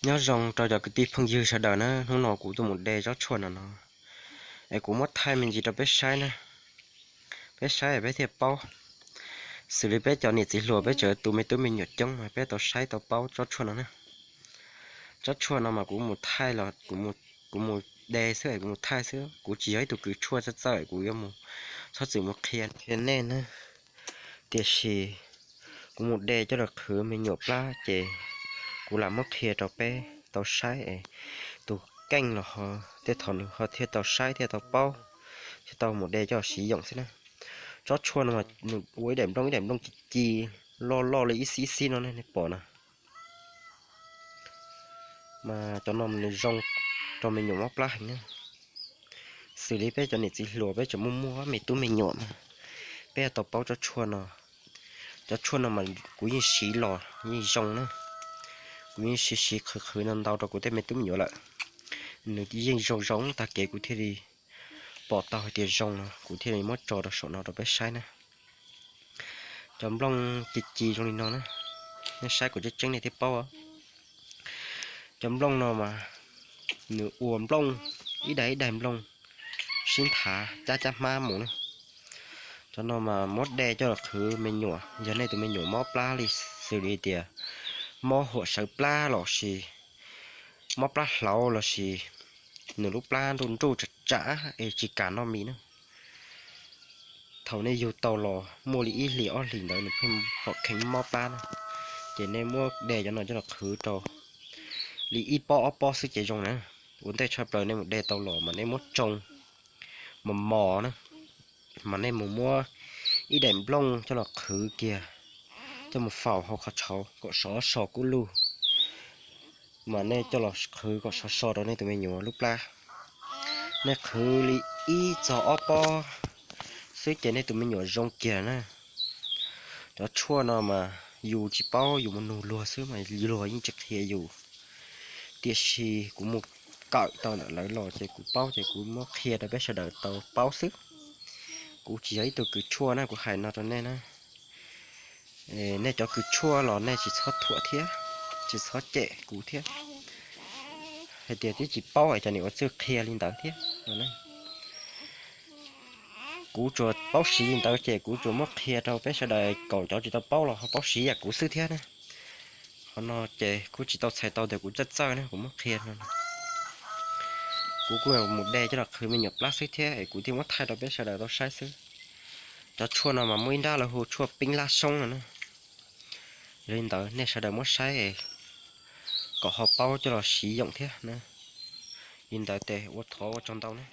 Nyob zoo rau cov kwv tij phooj ywg sawv daws na, hnub no kuv tuaj mus de tsob tshuaj no no, es kuv muab thaij me ntsis rau peb saib na, peb saib peb thiaj paub. Xws li peb cov niam txiv hluas peb tseem tu me tub me nyuam coob mas peb tau saib tau paub tsob tshuaj no na. Tsob tshuaj no mas kuv mus thaij los, kuv mus de xwb es kuv mus thaij xwb, kuv tsis yog ib tug kws tshuaj txawj txawj, kuv yuav mus txhob txwm mus qhia qhia nej na. Tiam sis kuv mus de coj los qhwv me nyuam plab ces kuv lam muab qhia rau peb tau saib es tus keej los ho tej thaum nws ho thiaj tau saib thiaj tau paub, thiaj tau mus de coj los siv yoos xwb na. Tsob tshuaj no mas nws ua ib daim nplooj ib daim nplooj ci ci loj loj li ib xib ib xib no ne, nej pom na. Mas cov no nws zoo rau me nyuam mob plab heev na. Xws li peb cov niam txiv hluas peb tseem muaj muaj me tub me nyuam mas peb yuav tau paub tsob tshuaj no. Cov tshuaj no mas kuv yeej siv los yeej zoo na. Kuv yeej siv siv qhwv qhwv no ntau rau kuv tej me tub me nyuam lawm. Nws yeej zoo zoo tag kev kuv thiaj li pom tau hais tias zoo no kuv thiaj li muab tso rau saum no rau peb saib na. Cov nplooj ci ci zoo li no na, nej saib kom tseeb tseeb nej thiaj paub. Cov nplooj no mas nws ua nplooj ib daim ib daim nplooj sib nthav cab cab hmab mus na. Cov no mas muab de coj los qhwv me nyuam, yog nej tus me nyuam mob plab li xws li tias mob huam sawv plab los sis mob plab hlauv los sis nws lub plab nruj nruj tsam tsam es tsis kam noj mis na. Thaum nej yug tau los muaj li ib hlis ob hlis ntawd nws pheej hom kheev mob plab na, ces nej muab de cov no coj los qhwv rau li ib pob ob pob xwb ces zoo na. Ua ntej tshaj plaws nej mus de tau los mas nej muab tsoo mos mos na, mas nej mus muab ib daim nplooj coj los qhwv kiag, coj mus faus hauv qhov tshauv kom sov so kub lug, mas nej coj los qhwv kom sov so rau nej tus me nyuam lub plab. Nej qhwv li ib txog ob pob xwb ces nej tus me nyuam zoo kiag na. Cov tshuaj no mas yus tsis paub, yus mus nug luag xwb mas luag yeej tsis qhia yus. Tiam sis kuv mus kawm tau ntawm lawv los ces kuv paub ces kuv muab qhia rau peb sawv daws tau paub xwb. Kuv tsis yog ib tug kws tshuaj na, kuv hais no rau nej na. Nej cov kws tshuaj los nej tsis txhob thuam thiab, tsis txhob cem kuv thiab hais tias twb tsis paub es cov niam ua txuj qhia li ntawd thiab. Kuv tsuas paub siv li ntawd ces kuv tsuas muab qhia rau peb sawv daws kom cov tsis tau paub los ho paub siv yam kuv xwb thiab na. Qhov no ces kuj tsis tau txhais tau tias kuv txawj txawj na, kuv muab qhia no. Kuv kuj mus de coj los qhwv me nyuam plab xwb thiab es kuv thiaj muab thaij rau peb sawv daws tau saib xwb. Cov tshuaj no mas muaj ib nrab lawv hu tshuaj peeb lab soob no na. Yog li ntawd nej sawv daws muab saib kom ho paub coj los siv yoos thiab na. Li ntawd ces ua thov ua tsaug ntau na.